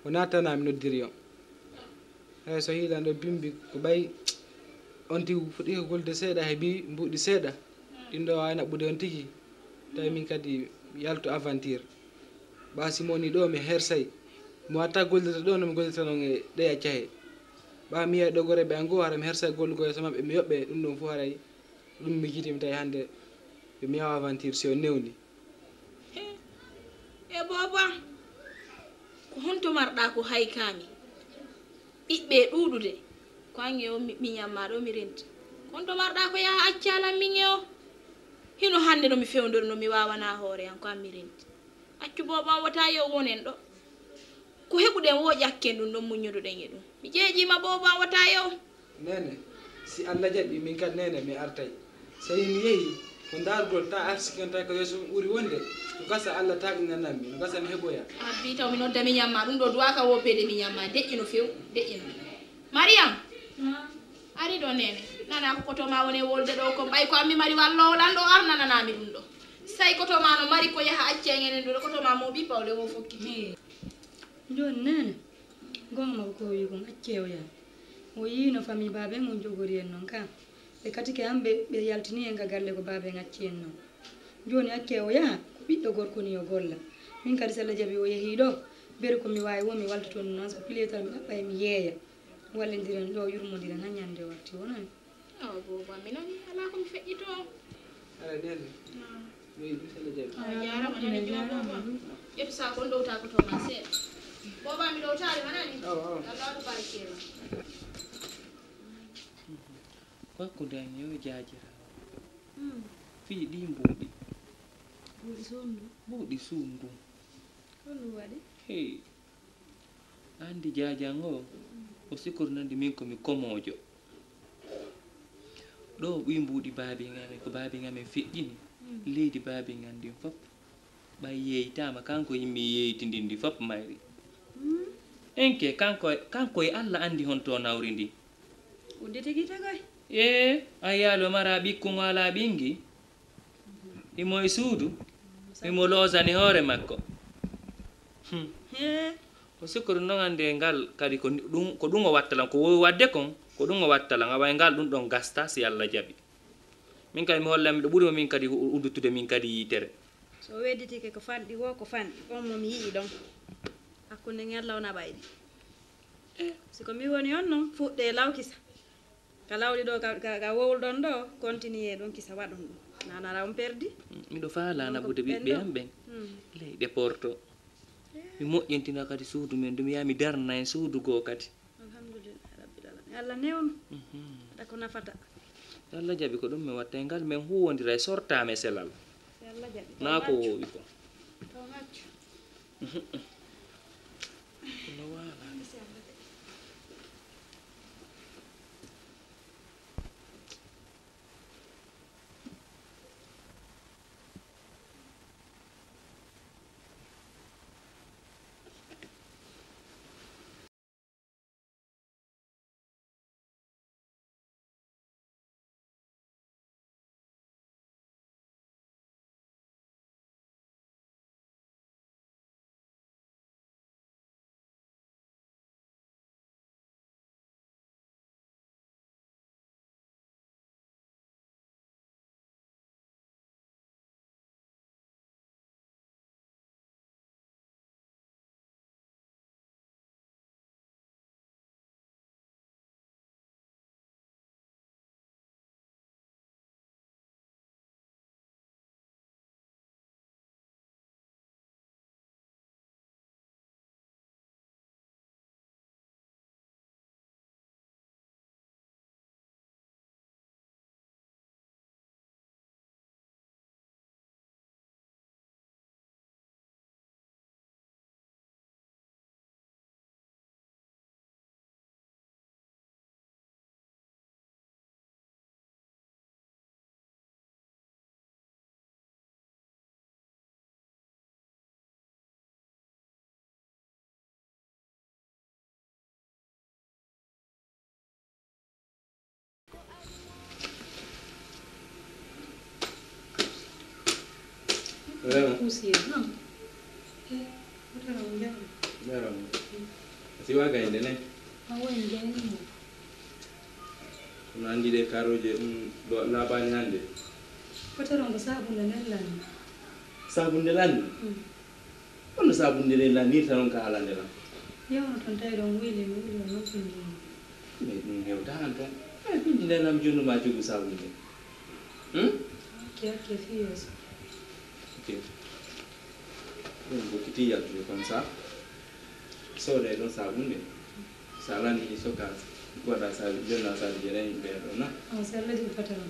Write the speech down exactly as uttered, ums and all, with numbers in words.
Ko naatana mi noddiri on. Hay so hiilan ɗo bimbi ko ɓay on tigi fuɗɗi ko golde seeɗa he bi mbuuɗi seeɗa. Ɗin ɗo waawi naɓɓude on tigi. Tawi min kadi mi yaltu aventure. Ɓa si mi woni ɗo mi hersay. Mi watta gollirde ɗo no mi gollirta non e ɗeya cahe. Ɓa mi yiya ɗo goreɓe an goo hara mi hersay gollugo yeeso maɓɓe mi yoɓɓe ɗum ɗon fof haray. Ɗum mi jiidi mi tawi hannde yo mi yaw aventure si o newni. He, e boobo am, ko honto marɗaa ko haykaami? Ɓiɓɓe e ɗuuɗude, ko an e o mi, miñan maa ɗo mi renti. Ko honto marɗaa ko yaha accalan min e o? Hino hannde no mi fewndori no mi waawanaa hoore an ko an mi renti. Accu boobo am wota yo wonen ɗo. Ko heɓuɗen wo ƴakken ɗum ɗon muññuduɗen e ɗum. Mi ƴeeƴiima boobo am wota yo. Neene, si Alla jaɓi min kadi neene mi artay. So mi yehi ko ndaargol ta arsiken tawi ko yeeso mum ɓuri wonde, no gasa Alla taaɓinanammi, no gasa mi heɓoya. Abbi taw mi nodda miñan maa ɗum ɗo duwaka wo beele miñan maa deƴƴino few, deƴƴino. Mariyam! Ari ɗo neene, nana ko koto ma woni e wolde ɗo ko ɓay ko ammi mari wallo lan ɗo arnananami ɗum ɗo. Say koto ma no mari ko yaha accen enen ɗo koto ma mo bi pawle wo fokkiti. Jooni neene, goonga makko ko o wi kon, accee o yaha. O yii no famii baaben on jogori en non ka. Ɓe katike an ɓe, ɓe yaltini en ka galle ko baaben acci en non. Jooni accee o yaha, ko ɓiɗɗo gorko ni o golla. Min kadi si Alla jaɓi o yehii ɗo, beru ko mi waawi wo mi walta toon non, so pileetal mi ɗaɓɓa e mi yeeya. Wallindiren ɗo, yurmondiren haa ñande warti wonani. Awa boobo am, mi nani alaa ko mi feƴƴitoo. Aɗa nani? Mi wiyi ɗum sene jaɓi. A jaaraama nani joom boobo am. Ƴettu saako on ɗowta ko to ma seeɗa. Boobo am mi ɗowtaali ma nani? Awa, awa. Yo Allah waɗu barkeema. Ko hakkunde an yo jaajiraawo. Fii ɗii mbuuɗi. Mbuuɗi suundu. Mbuuɗi suundu. Ko ɗum waɗi? Hey. Anndi jaajan o, o sikori nandi min ko mi komoojo. Ɗo ɓuy mbuuɗi baabiŋ amen, ko baabiŋ amen feƴƴini. Leydi baabiŋ an ndin fof, ɓay yeeytaama, kanko yimmi yeeyti ndin ndi fof mayri. Enke, kanko, kanko e Alla anndi honto nawri ndi. Udde tigi tagoy. Ee, a yaalo mara ɓikkuŋo alaa ɓiŋgi. Imo e suudu, imo loosani hoore makko. Hmm. Hee. O sikori noon annde ngal kadi ko ɗum, ko ɗum o watta lan, ko wowi waɗde kon, ko ɗum o watta lan, awa e ngal ɗum ɗon gasta si Alla jaɓi. Min kadi mi holla miɗo ɓuri mo min kadi u-, uddutude min kadi yitere. So wedditike ko fanɗi wo, ko fanɗi, on mo mi yi'i ɗon. Hakkunde ngella o naɓayɗi. Eh. Si ko mi woni on noon, fuɗɗe law kisa. Ka lawli ɗo, ka, ka, ka wowlɗon ɗo, continuer ɗum, kisa waɗon ɗum. Nanara on perdi. Mm, miɗo faala naɓude ɓiɓɓe am ɓen. Mm. Leyɗe Porto. Eh. Mi moƴƴintina kadi suudu men, ɗum yaa mi darna en suudu goo kadi. Alhamdulillahi Rabbil Alamin. Allah newnu. Mhm. Waɗa ko nafata. Yo Allah jaɓi ko ɗum mi watta e ngal men huwondira e sortaame selal. Yo Allah jaɓi. Naa ko woowi ko. To ngaccu. Mhm. No waala. Vraiment. Poussière, non? Eh, wotara o jara. Jarama. A siwa gaynde ne? Awa en gaynimo. Kono andi ɗe karoje ɗum ɗo laaɓani hannde. Patron ko sabunde nden lanni. Sabunde lanni? Mm. Kono sabunde nden lannirta noon ka haalande lan? Yewno toon tawi ɗon wuyli mi wuli o noon pinjini. Mais ɗum hewta han toon. Ay pinji nden lam jonnuma jogu sabunde. Hmm? Ok, ok, fi yeeso. Ok. Ɗum ko kiti yaltude comme ça. Sooda e ɗon sabunde. Sa lani soka waɗa sabi jonna sabi jere yimɓe ɗo na. On sella di patron.